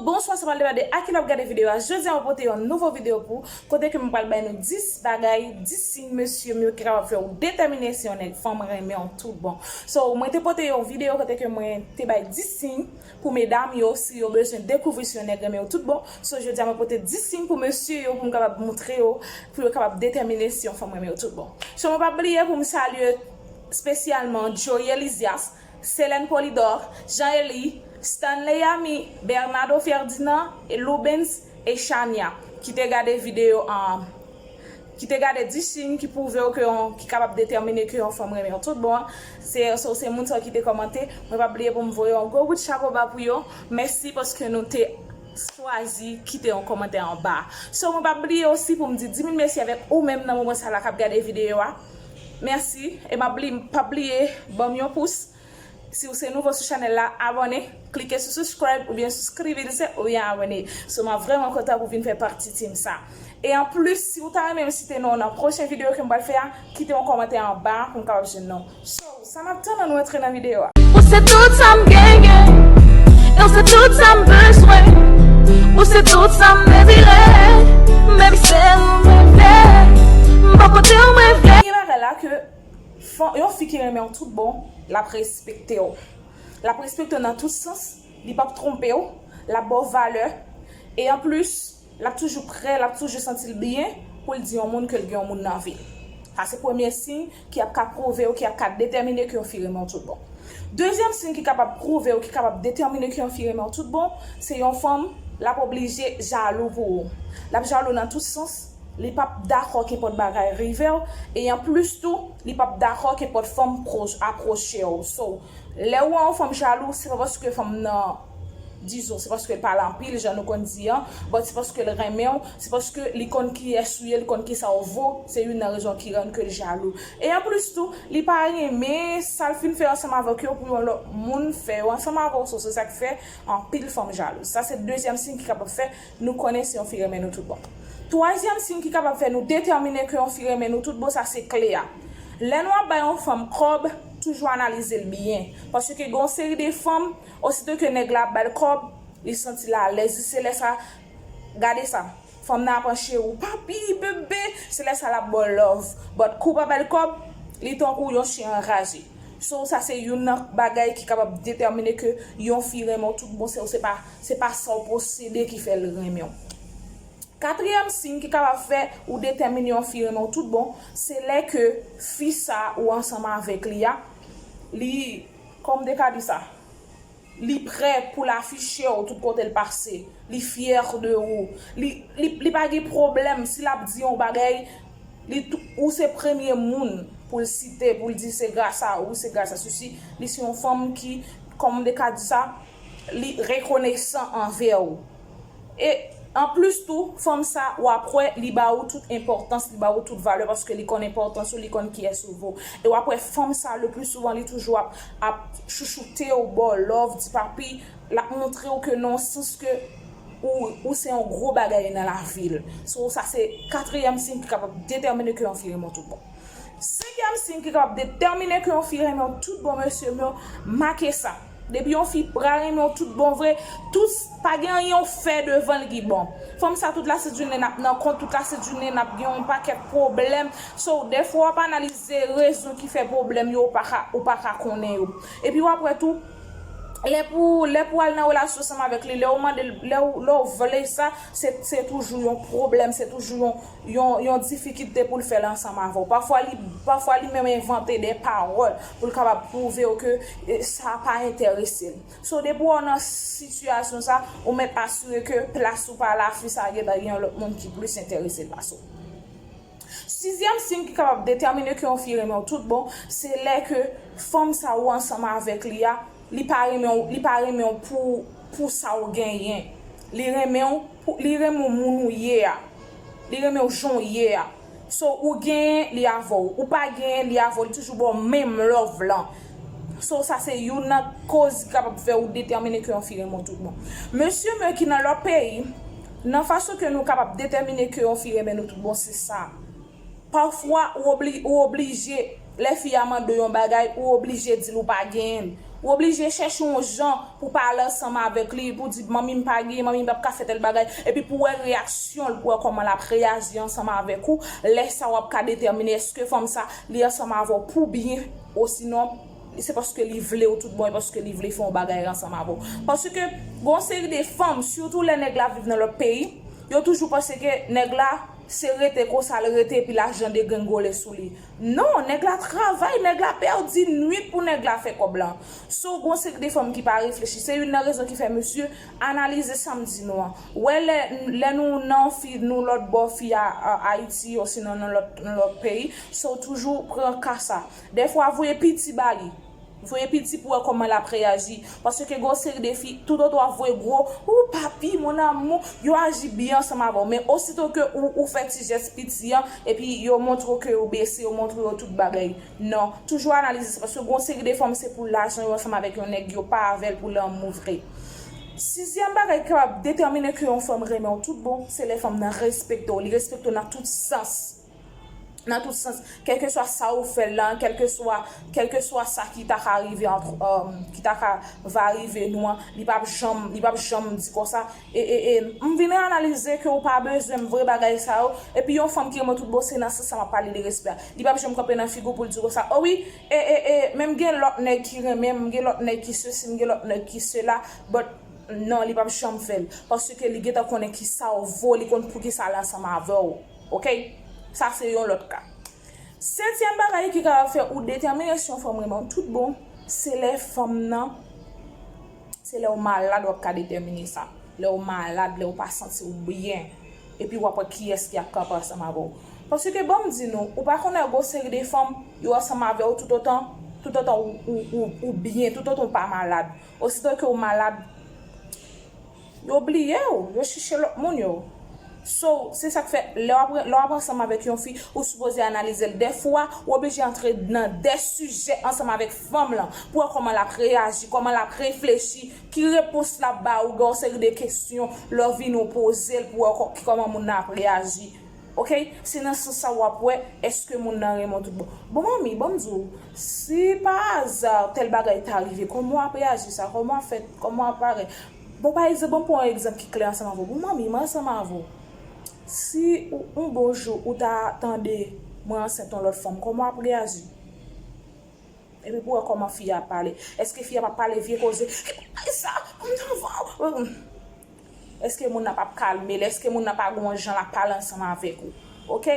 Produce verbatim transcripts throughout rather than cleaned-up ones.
Bonswa, se Maldebade a ki lè w ap gade videyo a. Jodi a, mwen pote yon nouvo videyo pou ou, kote ke mwen pral bay nou dis bagay, dis siy mesye m yo ki kapab fè w detèmine si yon nèg fanm renmen w tout bon. So, mwen te pote yon videyo kote ke mwen te bay dis siy pou medam yo, si yo bezwen dekouvri si yon nèg renmen yo tout bon. So, jodi a, mwen pote dis siy pou mesye yo, pou m kapab moutre yo, pou yo kapab detèmine si yon fanm renmen yo tout bon. So, mwen p ap bliye pou m salye espesyalman Joey Elizias, Selène Polidor, Jean Elie, Stanley Ami, Bernardo Ferdinand, e Lubens e Chania, ki te gade videyo an, ki te gade dis siy ki pwouve w ke yon, ki kapab detèmine ke yon fanm renmen w tout bon. Se, se, se moun sa ki te kòmante. Mwen p ap bliye pou m voye yon gwo bout chapo ba pou yo. Mèsi paske nou te chwazi kite yon kòmantè anba. So, mwen p ap bliye osi pou m di dis mil mèsi avèk ou menm nan moman sa la k ap gade videyo a. Mèsi. E m ap bli-, p ap bliye ban m yon pous. Si w se nouvo sou chanèl la, abòne, klike sou subscribe oubyen suscribirse oubyen abòne. So, m ap vrèman kontan pou w vin fè pati team sa. E anplis, si w ta renmen m site non w nan pwochen videyo ke m pral fè a, kite yon kòmantè anba pou m kapab jwenn non w. So, sa n ap tann, ann nou antre nan videyo a. Ou se tout sa m genyen, e w se tout sa m bezwen. Ou se tout sa m dezire, baby, sèl ou mwen vle. M bò kote w mwen vle. Premye bagay la ke fan-, yon fi ki renmen w tout bon, l ap respekte w. L ap respekte w nan tout sans, li p ap twonpe w, l ap ba w valè. E anplis, l ap toujou prè, l ap toujou santi l byen pou l di yon moun ke l gen yon moun nan vi l. Sa se premye siy ki ap ka pwouve w, ki ap ka detèmine ke yon fi renmen w tout bon. Dezyèm siy ki kapab pwouve w, ki kapab detèmine ke yon fi renmen w tout bon, se yon fanm, l ap oblije jalou pou ou. L ap jalou nan tout sans, li p ap dakò kenpòt bagay rive w, e anplis tou, li p ap dakò kenpòt fanm pwo-, apwoche w. So, lè ou wè yon fanm jalou, se pa paske fanm nan, dizon, se paske l pale anpil, jan nou konn di an, but se paske l renmen w, se paske li konn kiyès ou ye, li konn kisa w vo, se youn nan rezon ki rann ke l jalou. E anplis tou, li pa renmen sa l fin fè ansanm avèk yo pou yon lòt moun fè yo ansanm avè w. So, se sa k fè anpil fanm jalou. Sa se dezyèm siy ki kapab fè nou konnen si yon fi renmen nou tout bon. Twazyèm siy ki kapab fè nou detèmine ke yon fi renmen nou tout bon, sa se kle a. Lè nou ap bay yon fanm kòb, toujou analize l byen. Paske gen yon seri de fanm, osito ke nèg la ap ba l kòb, li santi l alèz, li se lè sa, gade sa. Fanm nan ap ancheri w, papi, bebe, se lè sa l ap ba w love. But kou w pa ba l kòb, li tankou yon chen anraje. So, sa se youn nan bagay ki kapab detèmine ke yon fi renmen w tout bon, se, se pa, se pa sa w posede ki fè l renmen w. Katriyèm siy ki kapab fè ou detèmine yon fi renmen w tout bon, se lè ke fi sa ou ansanm avèk li a, li, kòman m te ka di sa? Li prè pou l afiche w tout kote l pase. Li fyè de ou. Li, li, li pa gen pwoblèm si l ap di yon bagay, li tou, ou se premye moun pou l site, pou l di se gras a ou, se gras a sisi. Li se yon fanm ki, kòman m te ka di sa, li rekonesan anvè w. E anplis tou, fanm sa, w ap wè, li ba ou tout enpòtans, li ba ou tout valè, paske li konn enpòtans ou, li konn kiyès ou vo. E w ap wè, fanm sa, le pli souvan, li toujou ap, ap chouchoute w, ba w love, di papi, l ap montre w ke nan yon sans ke ou, ou se yon gwo bagay nan lavi l. So, sa se katriyèm siy ki kapab detèmine ke yon fi renmen w tout bon. Senkyèm siy ki kapab detèmine ke yon fi renmen w tout bon, mesye m yo, make sa. Depi yon fi pral renmen w tout bon vre, tout, pa gen anyen w fè devan l ki bon. Fanm sa, tout lasenjounen n ap nan kont, tout lasenjounen n ap gen yon pakèt pwoblèm. So, dèfwa w ap analize rezon ki fè pwoblèm yo, ou pa ka, ou pa ka konnen yo. Epi w ap wè tou, lè pou, lè pou al nan relasyon ansanm avèk li, lè w mande l, lè w, lè w vle sa, se, se toujou yon pwoblèm, se toujou yon yon, yon difikilte pou l fè l ansanm avè w. Pafwa li, pafwa li menm envante de pawòl pou l kapab pwouve w ke, e, sa pa enterese l. So, depi w nan sitiyasyon sa, ou mèt asire ke plas ou pa la, fi sa gentan gen yon lòt moun ki plis enterese l pase w. Sizyèm siy ki kapab detèmine ke yon fi renmen w tout bon, se lè ke fanm sa ou ansanm avèk li a, li pa renmen w, li pa renmen w pou, pou sa w genyen. Li renmen w pou, li renmen w moun ou ye a. Li renmen w jan w ye a. So, ou genyen, li avè w. Ou pa genyen, li avè w. Li toujou ba w menm love lan. So, sa se youn nan koz ki kapab fè ou detèmine ke yon fi renmen w tout bon. Mesye m yo ki nan lòt peyi, nan fason ke nou kapab detèmine ke yon fi renmen nou tout bon, se sa. Pafwa, ou obli-, ou oblije, lè fi a mande w yon bagay, ou oblije di l ou pa genyen l. Ou oblije chèche yon jan pou pale ansanm avèk li, pou di, "Manmi m pa gen, manmi m p ap ka fè tèl bagay." Epi pou wè reyaksyon l, pou wè kòman l ap reyaji ansanm avèk ou. Lè sa w ap ka detèmine èske fanm sa, li ansanm avè w pou byen, osinon, se paske li vle w tout bon, e paske li vle fè yon bagay ansanm avè w. Paske, gen yon seri de fanm, sitou lè nèg la viv nan lòt peyi, yo toujou panse ke nèg la, se rete konsa l rete, epi lajan degrengole sou li. Non, nèg la travay, nèg la pèdi nwit pou nèg la fè kòb lan. So, gon seri de fanm ki pa reflechi. Se youn nan rezon ki fè mesye analize sa m di nou an. Wè lè, lè nou nan fi, nou lòt bò fi a, a Ayiti, osinon nan lòt, nan lòt peyi, so toujou pran ka sa. Dèfwa, voye piti ba li. Voye piti pou wè kòman l ap reyaji. Paske gen yon seri de fi, toutotan w ap voye gwo, "Ou papi, mon amour," yo aji byen ansanm avè w. Men osito ke ou, ou fè ti jès piti an, epi yo montre w ke yo bese, yo montre w tout bagay. Non, toujou analize sa, paske gen yon seri de fanm, se pou lajan yo ansanm avèk yon nèg, yo pa avè l pou lanmou vre. Sizyèm bagay ki kapab detèmine ke yon fanm renmen w tout bon, se lè fanm nan respekte w. Li respekte w nan tout sans. Nan tout sans, kèlkeswa sa ou fè l lan, kèlkeswa, kèlkeswa sa ki ta ka rive ant, um, ki ta ka va rive nou an, li p ap janm, li p ap janm di konsa, e, e, e, m vin analize ke ou pa bezwen m vre bagay sa yo, epi yon fanm ki renmen w tout bon, se nan sans sa m ap pale de respè a. Li p ap janm kanpe nan figi w pou l di konsa, "O wi, e, e, e, men m gen lòt nèg ki renmen m, m gen lòt nèg ki sesi, m gen lòt nèg ki sela," but non, li p ap janm fè l, paske li gentan konnen ki sa w vo, li konn pou ki sa l ansanm avè w. Oke? Sa se yon lòt ka. Setyèm bagay ki kapab fè ou detèmine si yon fanm renmen w tout bon, se lè fanm nan, se lè w malad w ap ka detèmine sa. Lè w malad, lè w pa santi w byen, epi w ap wè kiyès ki ap kanpe ansanm avè w. Paske ban m di nou, ou pa konnen gon seri de fanm, yo ansanm avè w toutotan, toutotan ou, ou, ou, ou byen, toutotan ou pa malad. Osito ke w malad, yo bliye w, yo chèche lòt moun yo. So, se sa k fè, lè w ap, lè w ap ansanm avèk yon fi, ou sipoze analize l. Dèfwa, ou oblije antre nan de sijè ansanm avèk fanm lan, pou wè kòman l ap reyaji, kòman l ap reflechi, ki repons l ap ba ou, gen yon seri de kesyon, lè w vin ou poze l, pou wè kò-, kòman moun nan ap reyaji. Oke? Se nan sans sa w ap wè, èske moun nan renmen w tout bon. Bon, manmi, ban m di w, si pa aza tèl bagay ta rive, kòman w ap reyaji sa? Kòman w ap fè, kòman w ap pare? Bon, pa egzanp, ban m pran yon egzanp ki klè ansanm avè w. Bon, manmi, mwen ansanm avè w. Si ou, yon bon jou, ou ta tande mwen ansent yon lòt fanm, kòman w ap reyaji? Epi pou wè kòman fi a ap pale. Èske fi a p ap pale vye koze? "Ay sa, m t anvan w." Èske moun nan p ap kalme l? Èske moun nan pa gen yon jan l ap pale ansanm avèk ou? Oke?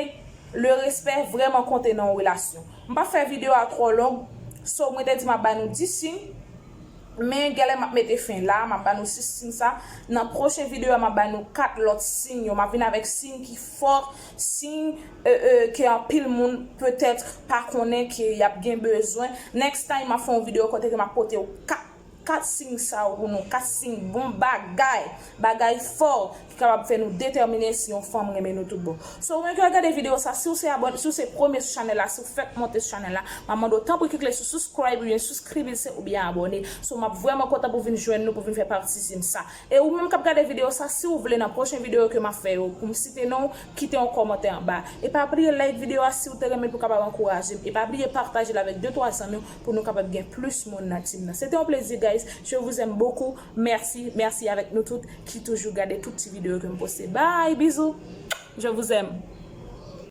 Le respè vrèman konte nan yon relasyon. M p ap fè videyo a twò long. So, mwen te di m ap ba nou dis siy. Men, genlè m ap mete fen la, m ap ba nou sis siy sa. Nan pwochen videyo a, m ap ba nou kat lòt siy yo. M ap vin avèk siy ki fò, siy, e, e, ke anpil moun petèt pa konnen ke y ap gen bezwen. Next time, m ap fè yon videyo kote ke m ap pote w kat, kat siy sa yo pou nou. Kat siy bon bagay, bagay fò. Ki kapab fè nou detèmine si yon fanm renmen nou tout bon. So, ou menm ki ap gade videyo sa, si w se abòne, si w se premye sou chanèl la, si w fèk monte sou chanèl la, m ap mande w tanpri klik sou subscribe oubyen subscribe se oubyen abòne. So, m ap vrèman kontan pou vin jwenn nou, pou vin fè pati team sa. E ou menm k ap gade videyo sa, si w vle nan pwochen videyo ke m ap fè yo, pou m site non w, kite yon kòmantè anba. E pa bliye like videyo a si w te renmen l pou w kapab ankouraje m. E pa bliye pataje l avèk de twa zanmi w pou nou kapab gen plis moun nan team nan. Se te yon plezi, guys. Je vous aime beaucoup. Mèsi, mèsi avèk nou tout ki toujou gade tout ti videyo ke m poste. Bye, bizou. Je vous aime.